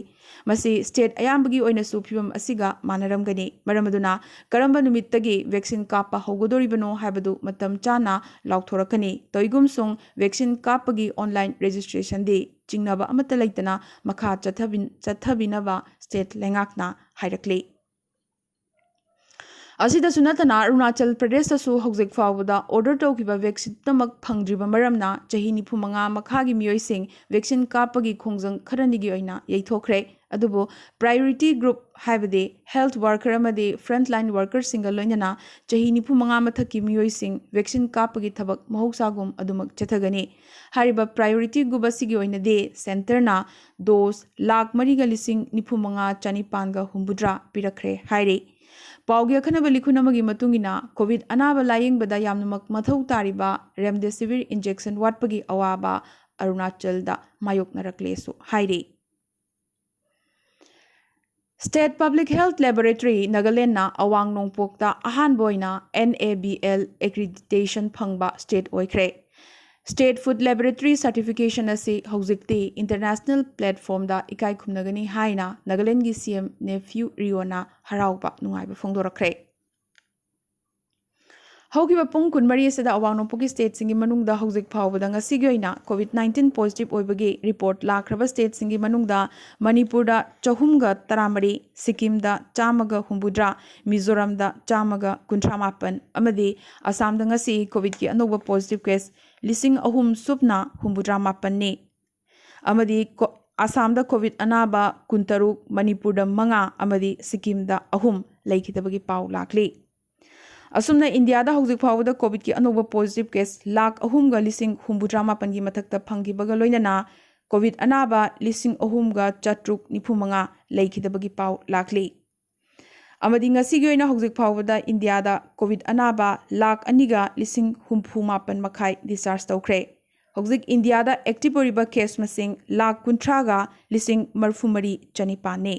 ꯃꯁꯤ state ꯑꯌꯥꯝꯕꯒꯤ ꯑꯣꯏꯅꯁꯨ ꯐꯤꯚꯝ ꯑꯁꯤꯒ ꯃꯥꯟꯅꯔꯝꯒꯅꯤ꯫ ꯃꯔꯝ ꯑꯗꯨꯅ ꯀꯔꯝꯕ ꯅꯨꯃꯤꯠꯇꯒꯤ vaccine ꯀꯥꯞꯄ ꯍꯧꯒꯗꯧꯔꯤꯕꯅꯣ ꯍꯥꯏꯕꯗꯨ ꯃꯇꯝ ꯆꯥꯅ ꯂꯥꯎꯊꯣꯔꯛꯀꯅꯤ꯫ ꯇꯧꯏꯒꯨꯝꯁꯨꯡ vaccine ꯀꯥꯞꯄꯒꯤ online registrationꯗꯤ ꯆꯤꯡꯅꯕ ꯑꯃꯠꯇ ꯂꯩꯇꯅ ꯃꯈꯥ ꯆꯠꯊꯕꯤ-, ꯆꯠꯊꯕꯤꯅꯕ state ꯂꯩꯉꯥꯛꯅ ꯍꯥꯏꯔꯛꯂꯤ꯫ ꯑꯁꯤꯗꯁꯨ ꯅꯠꯇꯅ ꯑꯔꯨꯅꯥꯆꯜ ꯄ꯭ꯔꯗꯦꯁꯇꯁꯨ ꯍꯧꯖꯤꯛ ꯐꯥꯎꯕꯗ order ꯇꯧꯈꯤꯕ vaccine ꯄꯨꯝꯅꯃꯛ ꯐꯪꯗ꯭ꯔꯤꯕ ꯃꯔꯝꯅ ꯆꯍꯤ ꯅꯤꯐꯨ ꯃꯉꯥ ꯃꯈꯥꯒꯤ ꯃꯤꯑꯣꯏꯁꯤꯡ vaccine ꯀꯥꯞꯄꯒꯤ ꯈꯣꯡꯖꯪ ꯈꯔꯅꯤꯒꯤ ꯑꯣꯏꯅ ꯌꯩꯊꯣꯛꯈ꯭ꯔꯦ꯫ ꯑꯗꯨꯕꯨ priority group, ꯍꯥꯏꯕꯗꯤ health worker ꯑꯃꯗꯤ frontline workerꯁꯤꯡꯒ ꯂꯣꯏꯅꯅ ꯆꯍꯤ ꯅꯤꯐꯨ ꯃꯉꯥ ꯃꯊꯛꯀꯤ ꯃꯤꯑꯣꯏꯁꯤꯡ vaccine ꯀꯥꯞꯄꯒꯤ ꯊꯕꯛ ꯃꯍꯧꯁꯥꯒꯨꯝ ꯑꯗꯨꯃꯛ ꯆꯠꯊꯒꯅꯤ꯫ ꯍꯥꯏꯔꯤꯕ priority group ꯑꯁꯤꯒꯤ ꯑꯣꯏꯅꯗꯤ centreꯅ dose ꯂꯥꯈ ꯃꯔꯤꯒ ꯂꯤꯁꯤꯡ ꯅꯤꯐꯨ ꯃꯉꯥ ꯆꯅꯤꯄꯥꯟꯒ ꯍꯨꯝꯐꯨꯇꯔꯥ ꯄꯤꯔꯛꯈ꯭ꯔꯦ ꯍꯥꯏꯔꯤ꯫ ꯄꯥꯎꯒꯤ ꯑꯈꯟꯅꯕ ꯂꯤꯈꯨꯟ ꯑꯃꯒꯤ ꯃꯇꯨꯡ ꯏꯟꯅ, COVID ꯑꯅꯥꯕ ꯂꯥꯌꯦꯡꯕꯗ ꯌꯥꯝꯅꯃꯛ ꯃꯊꯧ ꯇꯥꯔꯤꯕ remdesivir injection ꯋꯥꯠꯄꯒꯤ ꯑꯋꯥꯕ ꯑꯔꯨꯅꯥꯆꯜꯗ ꯃꯥꯌꯣꯛꯅꯔꯛꯂꯦꯁꯨ ꯍꯥꯏꯔꯤ꯫ State Public Health Laboratory ꯅꯥꯒꯥꯂꯦꯟꯗꯅ ꯑꯋꯥꯡ ꯅꯣꯡꯄꯣꯛꯇ ꯑꯍꯥꯟꯕ ꯑꯣꯏꯅ NABL accreditation ꯐꯪꯕ state ꯑꯣꯏꯈ꯭ꯔꯦ꯫ State Food Laboratory Certification ꯑꯁꯤ ꯍꯧꯖꯤꯛꯇꯤ international platformꯗ ꯏꯀꯥꯏ ꯈꯨꯝꯅꯒꯅꯤ ꯍꯥꯏꯅ ꯅꯥꯒꯥꯂꯦꯟꯗꯒꯤ C M Neiphiu Rio ꯅ ꯍꯔꯥꯎꯕ ꯅꯨꯡꯉꯥꯏꯕ ꯐꯣꯡꯗꯣꯔꯛꯈ꯭ꯔꯦ꯫ ꯍꯧꯈꯤꯕ ꯄꯨꯡ ꯀꯨꯟꯃꯔꯤ ꯑꯁꯤꯗ ꯑꯋꯥꯡ ꯅꯣꯡꯄꯣꯛꯀꯤ stateꯁꯤꯡꯒꯤ ꯃꯅꯨꯡꯗ ꯍꯧꯖꯤꯛ ꯐꯥꯎꯕꯗ ꯉꯁꯤꯒꯤ ꯑꯣꯏꯅ COVID nineteen positive ꯑꯣꯏꯕꯒꯤ report ꯂꯥꯛꯈ꯭ꯔꯕ stateꯁꯤꯡꯒꯤ ꯃꯅꯨꯡꯗ ꯃꯅꯤꯄꯨꯔꯗ ꯆꯍꯨꯝꯒ ꯇꯔꯥꯃꯔꯤ, ꯁꯤꯛꯀꯤꯝꯗ ꯆꯥꯝꯃꯒ ꯍꯨꯝꯐꯨꯇꯔꯥ, ꯃꯤꯖꯣꯔꯥꯝꯗ ꯆꯥꯝꯃꯒ ꯀꯨꯟꯊ꯭ꯔꯥ ꯃꯥꯄꯟ ꯑꯃꯗꯤ ꯑꯁꯥꯝꯗ ꯉꯁꯤ COVIDꯀꯤ ꯑꯅꯧꯕ positive case ꯂꯤꯁꯤꯡ ꯑꯍꯨꯝ ꯁꯨꯞꯅ ꯍꯨꯝꯐꯨꯇꯔꯥ ꯃꯥꯄꯟꯅꯤ꯫ ꯑꯃꯗꯤ ꯀꯣ-, ꯑꯁꯥꯝꯗ COVID ꯑꯅꯥꯕ ꯀꯨꯟꯇꯔꯨꯛ, ꯃꯅꯤꯄꯨꯔꯗ ꯃꯉꯥ ꯑꯃꯗꯤ ꯁꯤꯛꯀꯤꯝꯗ ꯑꯍꯨꯝ ꯂꯩꯈꯤꯗꯕꯒꯤ ꯄꯥꯎ ꯂꯥꯛꯂꯤ꯫ ꯑꯁꯨꯝꯅ ꯏꯟꯗꯤꯌꯥꯗ ꯍꯧꯖꯤꯛ ꯐꯥꯎꯕꯗ COVIDꯀꯤ ꯑꯅꯧꯕ positive case ꯂꯥꯈ ꯑꯍꯨꯝꯒ ꯂꯤꯁꯤꯡ ꯍꯨꯝꯐꯨꯇꯔꯥ ꯃꯥꯄꯟꯒꯤ ꯃꯊꯛꯇ ꯐꯪꯈꯤꯕꯒ ꯂꯣꯏꯅꯅ COVID ꯑꯅꯥꯕ ꯂꯤꯁꯤꯡ ꯑꯍꯨꯝꯒ ꯆꯥꯇ꯭ꯔꯨꯛ ꯅꯤꯐꯨ ꯃꯉꯥ ꯂꯩꯈꯤꯗꯕꯒꯤ ꯄꯥꯎ ꯂꯥꯛꯂꯤ꯫ ꯑꯃꯗꯤ ꯉꯁꯤꯒꯤ ꯑꯣꯏꯅ ꯍꯧꯖꯤꯛ ꯐꯥꯎꯕꯗ ꯏꯟꯗꯤꯌꯥꯗ COVID ꯑꯅꯥꯕ ꯂꯥꯈ ꯑꯅꯤꯒ ꯂꯤꯁꯤꯡ ꯍꯨꯝꯐꯨ ꯃꯥꯄꯟ ꯃꯈꯥꯏ discharge ꯇꯧꯈ꯭ꯔꯦ꯫ ꯍꯧꯖꯤꯛ ꯏꯟꯗꯤꯌꯥꯗ active ꯑꯣꯏꯔꯤꯕ case ꯃꯁꯤꯡ ꯂꯥꯈ ꯀꯨꯟꯊ꯭ꯔꯥꯒ ꯂꯤꯁꯤꯡ ꯃꯔꯤꯐꯨ ꯃꯔꯤ ꯆꯅꯤꯄꯥꯟꯅꯤ꯫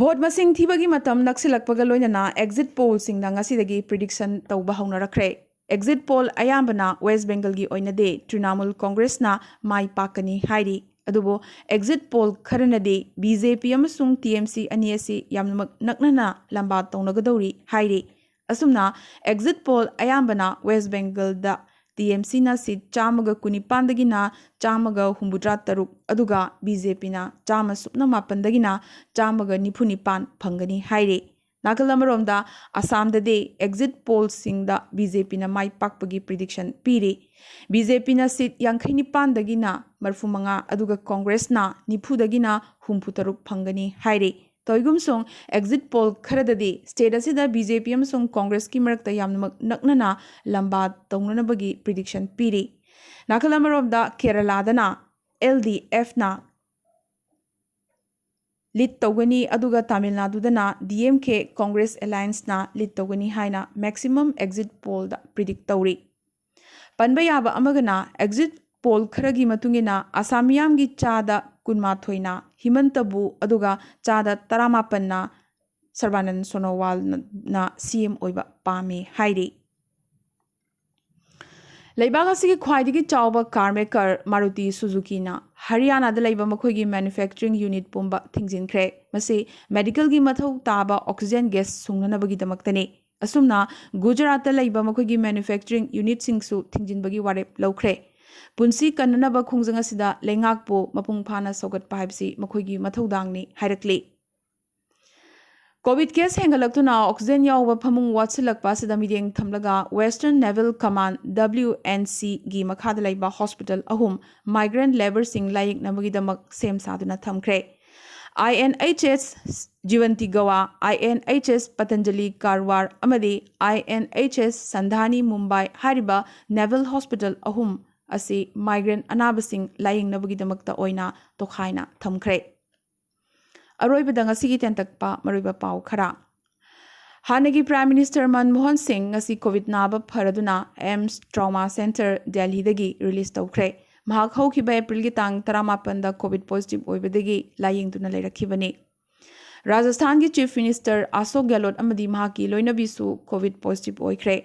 Vote ꯃꯁꯤꯡ ꯊꯤꯕꯒꯤ ꯃꯇꯝ ꯅꯛꯁꯤꯜꯂꯛꯄꯒ ꯂꯣꯏꯅꯅ exit pollꯁꯤꯡꯅ ꯉꯁꯤꯗꯒꯤ prediction ꯇꯧꯕ ꯍꯧꯅꯔꯛꯈ꯭ꯔꯦ꯫ Exit poll ꯑꯌꯥꯝꯕꯅ West Bengalꯒꯤ ꯑꯣꯏꯅꯗꯤ ꯇ꯭ꯔꯤꯅꯥꯃꯨꯜ ꯀꯣꯡꯒ꯭ꯔꯦꯁꯅ ꯃꯥꯏ ꯄꯥꯛꯀꯅꯤ ꯍꯥꯏꯔꯤ꯫ ꯑꯗꯨꯕꯨ exit poll ꯈꯔꯅꯗꯤ BJP ꯑꯃꯁꯨꯡ TMC ꯑꯅꯤ ꯑꯁꯤ ꯌꯥꯝꯅꯃꯛ ꯅꯛꯅꯅ ꯂꯝꯕꯥ ꯇꯧꯅꯒꯗꯧꯔꯤ ꯍꯥꯏꯔꯤ꯫ ꯑꯁꯨꯝꯅ exit poll ꯑꯌꯥꯝꯕꯅ West Bengalꯗ TMCꯅ seat ꯆꯥꯝꯃꯒ ꯀꯨꯟꯅꯤꯄꯥꯟꯗꯒꯤꯅ ꯆꯥꯝꯃꯒ ꯍꯨꯝꯐꯨꯇꯔꯥ ꯇꯔꯨꯛ, ꯑꯗꯨꯒ BJPꯅ ꯆꯥꯝꯃ ꯁꯨꯞꯅ ꯃꯥꯄꯟꯗꯒꯤꯅ ꯆꯥꯝꯃꯒ ꯅꯤꯐꯨ ꯅꯤꯄꯥꯟ ꯐꯪꯒꯅꯤ ꯍꯥꯏꯔꯤ꯫ ꯅꯥꯀꯜ ꯑꯃꯔꯣꯝꯗ ꯑꯁꯥꯝꯗꯗꯤ exit pollꯁꯤꯡꯗ BJPꯅ ꯃꯥꯏ ꯄꯥꯛꯄꯒꯤ prediction ꯄꯤꯔꯤ꯫ BJPꯅ seat ꯌꯥꯡꯈꯩ ꯅꯤꯄꯥꯟꯗꯒꯤꯅ ꯃꯔꯤꯐꯨ ꯃꯉꯥ, ꯑꯗꯨꯒ ꯀꯣꯡꯒ꯭ꯔꯦꯁꯅ ꯅꯤꯐꯨꯗꯒꯤꯅ ꯍꯨꯝꯐꯨ ꯇꯔꯨꯛ ꯐꯪꯒꯅꯤ ꯍꯥꯏꯔꯤ꯫ ꯇꯧꯏꯒꯨꯝꯁꯨꯡ exit poll ꯈꯔꯗꯗꯤ state ꯑꯁꯤꯗ BJP ꯑꯃꯁꯨꯡ ꯀꯣꯡꯒ꯭ꯔꯦꯁꯀꯤ ꯃꯔꯛꯇ ꯌꯥꯝꯅꯃꯛ ꯅꯛꯅꯅ ꯂꯝꯕꯥ ꯇꯧꯅꯅꯕꯒꯤ prediction ꯄꯤꯔꯤ꯫ ꯅꯥꯀꯜ ꯑꯃꯔꯣꯝꯗ ꯀꯦꯔꯂꯥꯗꯅ LDFꯅ lead ꯇꯧꯒꯅꯤ, ꯑꯗꯨꯒ ꯇꯥꯃꯤꯜ ꯅꯥꯗꯨꯗꯅ DMK Congress Allianceꯅ lead ꯇꯧꯒꯅꯤ ꯍꯥꯏꯅ maximum exit pollꯗ predict ꯇꯧꯔꯤ꯫ ꯄꯟꯕ ꯌꯥꯕ ꯑꯃꯒꯅ, exit poll ꯈꯔꯒꯤ ꯃꯇꯨꯡ ꯏꯟꯅ ꯑꯁꯥꯝ ꯃꯤꯌꯥꯝꯒꯤ ꯆꯥꯗ ꯀꯨꯟꯃꯥꯊꯣꯏꯅ ꯍꯤꯃꯟꯇꯕꯨ, ꯑꯗꯨꯒ ꯆꯥꯗ ꯇꯔꯥꯃꯥꯄꯟꯅ ꯁꯔꯕꯥꯅꯟ ꯁꯣꯅꯣꯋꯥꯜꯅ CM ꯑꯣꯏꯕ ꯄꯥꯝꯃꯤ ꯍꯥꯏꯔꯤ꯫ ꯂꯩꯕꯥꯛ ꯑꯁꯤꯒꯤ ꯈ꯭ꯋꯥꯏꯗꯒꯤ ꯆꯥꯎꯕ car maker Maruti Suzukiꯅ ꯍꯔꯤꯌꯥꯅꯥꯗ ꯂꯩꯕ ꯃꯈꯣꯏꯒꯤ manufacturing unit ꯄꯨꯝꯕ ꯊꯤꯡꯖꯤꯟꯈ꯭ꯔꯦ꯫ ꯃꯁꯤ medicalꯒꯤ ꯃꯊꯧ ꯇꯥꯕ oxygen gas ꯁꯨꯡꯅꯅꯕꯒꯤꯗꯃꯛꯇꯅꯤ꯫ ꯑꯁꯨꯝꯅ ꯒꯨꯖꯔꯥꯠꯇ ꯂꯩꯕ ꯃꯈꯣꯏꯒꯤ manufacturing unitꯁꯤꯡꯁꯨ ꯊꯤꯡꯖꯤꯟꯕꯒꯤ ꯋꯥꯔꯦꯞ ꯂꯧꯈ꯭ꯔꯦ꯫ ꯄꯨꯟꯁꯤ ꯀꯟꯅꯅꯕ ꯈꯣꯡꯖꯪ ꯑꯁꯤꯗ ꯂꯩꯉꯥꯛꯄꯨ ꯃꯄꯨꯡ ꯐꯥꯅ ꯁꯧꯒꯠꯄ ꯍꯥꯏꯕꯁꯤ ꯃꯈꯣꯏꯒꯤ ꯃꯊꯧꯗꯥꯡꯅꯤ ꯍꯥꯏꯔꯛꯂꯤ꯫ COVID case ꯍꯦꯟꯒꯠꯂꯛꯇꯨꯅ oxygen ꯌꯥꯎꯕ ꯐꯃꯨꯡ ꯋꯥꯠꯁꯤꯜꯂꯛꯄ ꯑꯁꯤꯗ ꯃꯤꯠꯌꯦꯡ ꯊꯝꯂꯒ Western Naval Command, WNCꯒꯤ ꯃꯈꯥꯗ ꯂꯩꯕ hospital ꯑꯍꯨꯝ migrant labourꯁꯤꯡ ꯂꯥꯌꯦꯡꯅꯕꯒꯤꯗꯃꯛ ꯁꯦꯝ ꯁꯥꯗꯨꯅ ꯊꯝꯈ꯭ꯔꯦ꯫ INHS Jivanti Gawa, INHS Patanjali Karwar ꯑꯃꯗꯤ INHS Sandhani Mumbai ꯍꯥꯏꯔꯤꯕ naval hospital ꯑꯍꯨꯝ ꯑꯁꯤ migrant ꯑꯅꯥꯕꯁꯤꯡ ꯂꯥꯌꯦꯡꯅꯕꯒꯤꯗꯃꯛꯇ ꯑꯣꯏꯅ ꯇꯣꯈꯥꯏꯅ ꯊꯝꯈ꯭ꯔꯦ꯫ ꯑꯔꯣꯏꯕꯗ ꯉꯁꯤꯒꯤ ꯇꯦꯟꯇꯛꯄ ꯃꯔꯨꯑꯣꯏꯕ ꯄꯥꯎ ꯈꯔ꯫ ꯍꯥꯟꯅꯒꯤ Prime Minister ꯃꯟꯃꯣꯍꯟ ꯁꯤꯡ ꯉꯁꯤ COVID ꯅꯥꯕ ꯐꯔꯗꯨꯅ AIIMS Trauma Centre ꯗꯦꯜꯍꯤꯗꯒꯤ release ꯇꯧꯈ꯭ꯔꯦ꯫ ꯃꯍꯥꯛ ꯍꯧꯈꯤꯕ ꯑꯦꯄ꯭ꯔꯤꯜꯒꯤ ꯇꯥꯡ ꯇꯔꯥꯃꯥꯄꯟꯗ COVID positive ꯑꯣꯏꯕꯗꯒꯤ ꯂꯥꯌꯦꯡꯗꯨꯅ ꯂꯩꯔꯛꯈꯤꯕꯅꯤ꯫ ꯔꯥꯖꯁꯊꯥꯟꯒꯤ Chief Minister ꯑꯁꯣꯛ ꯒꯦꯍꯂꯣꯠ ꯑꯃꯗꯤ ꯃꯍꯥꯛꯀꯤ ꯂꯣꯏꯅꯕꯤꯁꯨ COVID positive ꯑꯣꯏꯈ꯭ꯔꯦ꯫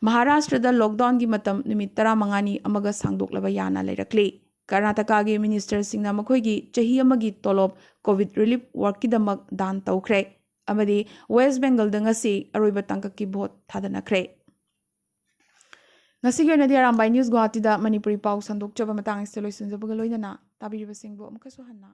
ꯃꯍꯥꯔꯥꯁꯇ꯭ꯔꯗ lockdownꯒꯤ ꯃꯇꯝ ꯅꯨꯃꯤꯠ ꯇꯔꯥꯃꯉꯥꯅꯤ ꯑꯃꯒ ꯁꯥꯡꯗꯣꯛꯂꯕ ꯌꯥꯅ ꯂꯩꯔꯛꯂꯤ꯫ ꯀꯔꯅꯥꯇꯀꯥꯒꯤ ministerꯁꯤꯡꯅ ꯃꯈꯣꯏꯒꯤ ꯆꯍꯤ ꯑꯃꯒꯤ ꯇꯣꯂꯣꯞ COVID relief workꯀꯤꯗꯃꯛ ꯗꯥꯟ ꯇꯧꯈ꯭ꯔꯦ꯫ ꯑꯃꯗꯤ West Bengalꯗ ꯉꯁꯤ ꯑꯔꯣꯏꯕ ꯇꯥꯡꯀꯛꯀꯤ vote ꯊꯥꯗꯅꯈ꯭ꯔꯦ꯫ ꯉꯁꯤꯒꯤ ꯑꯣꯏꯅꯗꯤ ꯑꯔꯥꯝꯕꯥꯏ News ꯒꯨꯋꯥꯍꯥꯇꯤꯗ ꯃꯅꯤꯄꯨꯔꯤ ꯄꯥꯎ ꯁꯟꯗꯣꯛꯆꯕ ꯃꯇꯥꯡ ꯑꯁꯤꯗ ꯂꯣꯏꯁꯤꯟꯖꯕꯒ ꯂꯣꯏꯅꯅ ꯇꯥꯕꯤꯔꯤꯕꯁꯤꯡꯕꯨ ꯑꯃꯨꯛꯀꯁꯨ ꯍꯟꯅ